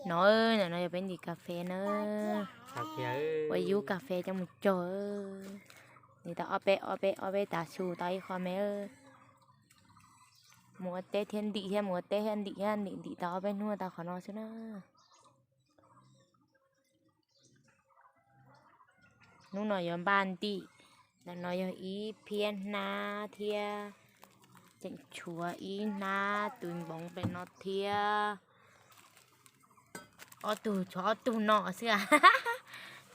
No, ntawm no yog peb ntim kas fes na. Ua yub kas fes coj mus cog. Ntim tau ob peb ob peb ob peb tav su tau ib qho me. Mus ua teb thiab ntim thiab mus ua teb thiab ntim thiab ntim ntim tau ob peb hnub tau qhov no xwb na. Hnub no yuav npaj ntim, ntawm no yog ib phiab hnab thiab, tseem tshuav ib hnab tus npoov pem no thiab. Ob tug, tshuav ob tug no xwb.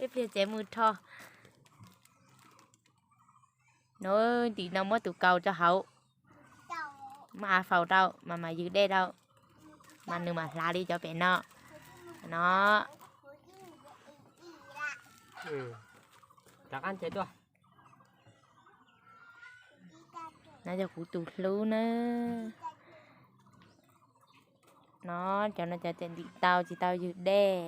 Ib pliag tsev mus rho. No, ntim no muab tus kaus rau hauv, muab av faus rau mas mam ywg dej rau, mas nws mam hlav li cov pem no. No, no yog kuv tus hlub na. No, cov no cov tseem ntim tau tsis tau ywg dej,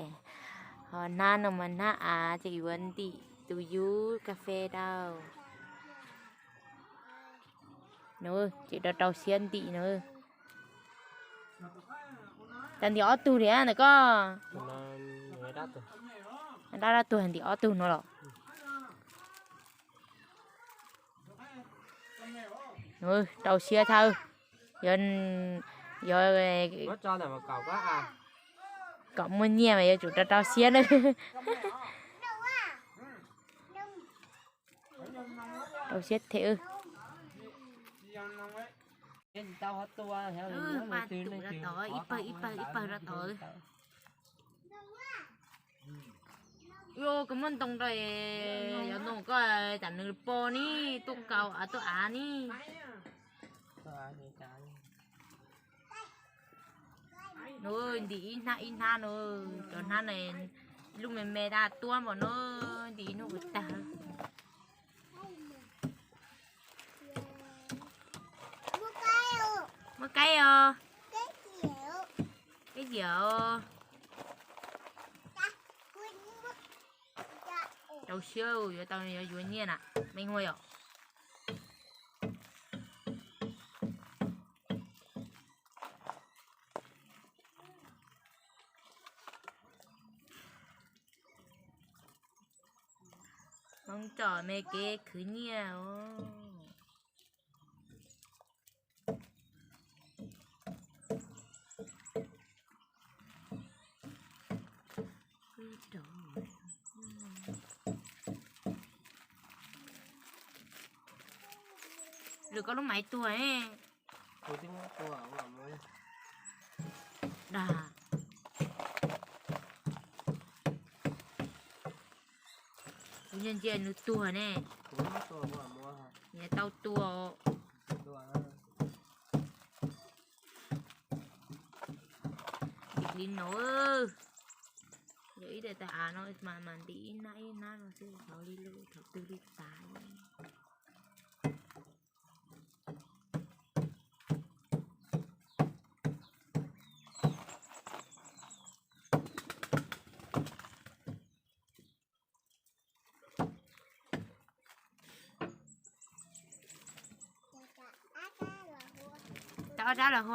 ho hnab no mas hnab av tseem yuav ntim tus yub kas fes rau. No, tseem rau rau siab ntim no. Cas ntim ob tug li ntawm koj? Dab dab tuag ntim ob tug no los. Rau siab thawj, yuav, yuav kom muaj nyiaj mas yuav tsum rau rau siab na. Rau siab them. Ib pawg ib pawg ib pawg rau tod. Koj muab ntoo rau, yuav ntoo koj tam nws pom ni, tuaj kaus av tuaj av ni. Nws ntim ib hnab ib hnab no, cov hnab no lub me me dab tuab npaum no, ntim ib hnub kuv tag. Muaj kaib os. Kaib yam os. Rau siab yuav tau yuav yuav nyiaj na, me nyuam yom. Hmoob tsom me kev khwv nyiaj os. Lwm koj lub maiv tuag. Dag. Kuv ntsia ntsia nws tuag ne. Nyias tau tua. Ntim li no. Yog ib daim tais av no mas ntim ib hnab ib hnab no xwb, hnov li lawm thaum twg li tas. Tau ob rab los hu.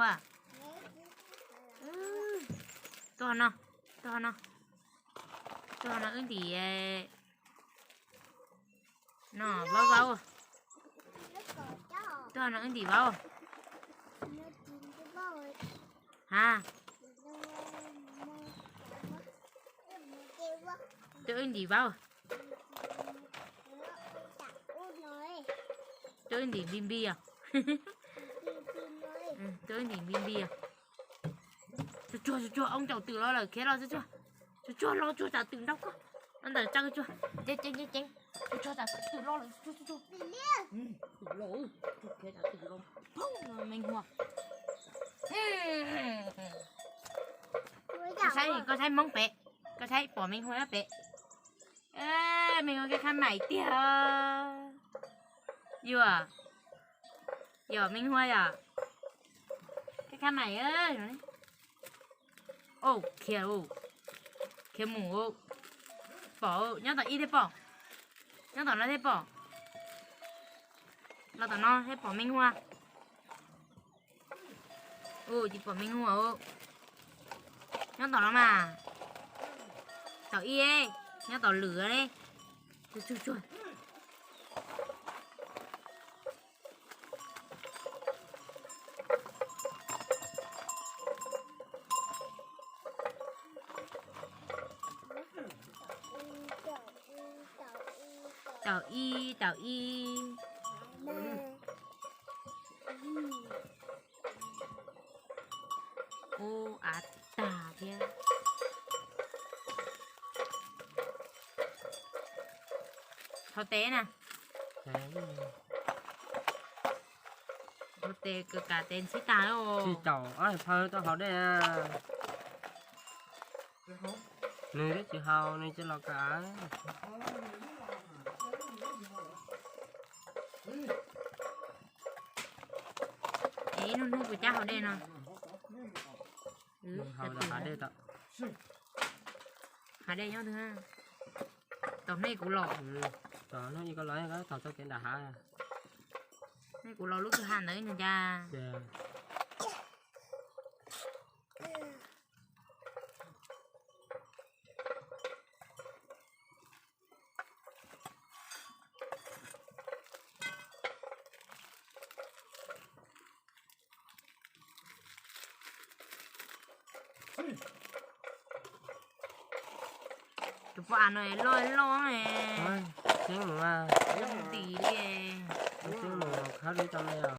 Tuaj no, tuaj no, tuaj no wb ntim. No vaub vaub. Tuaj no wb ntim vaub. Ha. Tuaj wb ntim vaub. Tuaj wb ntim npi npi os. Tuaj wb ntim npi npi os. Tsuag tsuag tsuag tsuag, ob tsaus twm los lawm, khiav los tsuag tsuag. Tsuag tsuag los tsuag, tsaus twm nrau koj. Ntawm tsa tsuag, ceev ceev ceev ceev. Tsuag tsuag, tsaus twm los lawm, tsuag tsuag tsuag. Twm los, tsuag khiav tsaus twm los. Phooj, me nyuam. Koj saib, koj saib Hmoob pem, koj saib pom me nyuam pem. Me nyuam kab khab maim tiag. Yuam, yuam me nyuam yom. Kab khab maim. Khiav, khiav mus. Pom nyob tom ib thiab pom, nyob tom no thiab pom. Los tom no thiab pom me nyuam. Tsis pom me nyuam. Nyob tom no mas. Tom ib, nyob tom lwm li. Tsuag tsuag tsuag. Tom ib, tom ib. Ub, av tag thiab. Thau tes na. Thau tes, kav tes ntxhib tag lawm. Tsis caum ob phaw tau haus dej. Nws twb tsis haus, nws cia los kav. Es ib hnub hnub puas cab haus dej no? Haus hav dej tau. Hav dej nyob twg? Tom nej kuv los. Tom nej kuv los, tom txoj kev nram hav. Nej kuv los lub kwj ha ntawd no cas. Tus poj av no loj loj ne. Xeeb mus, ntim li. Xeeb mus khawb li tau me os.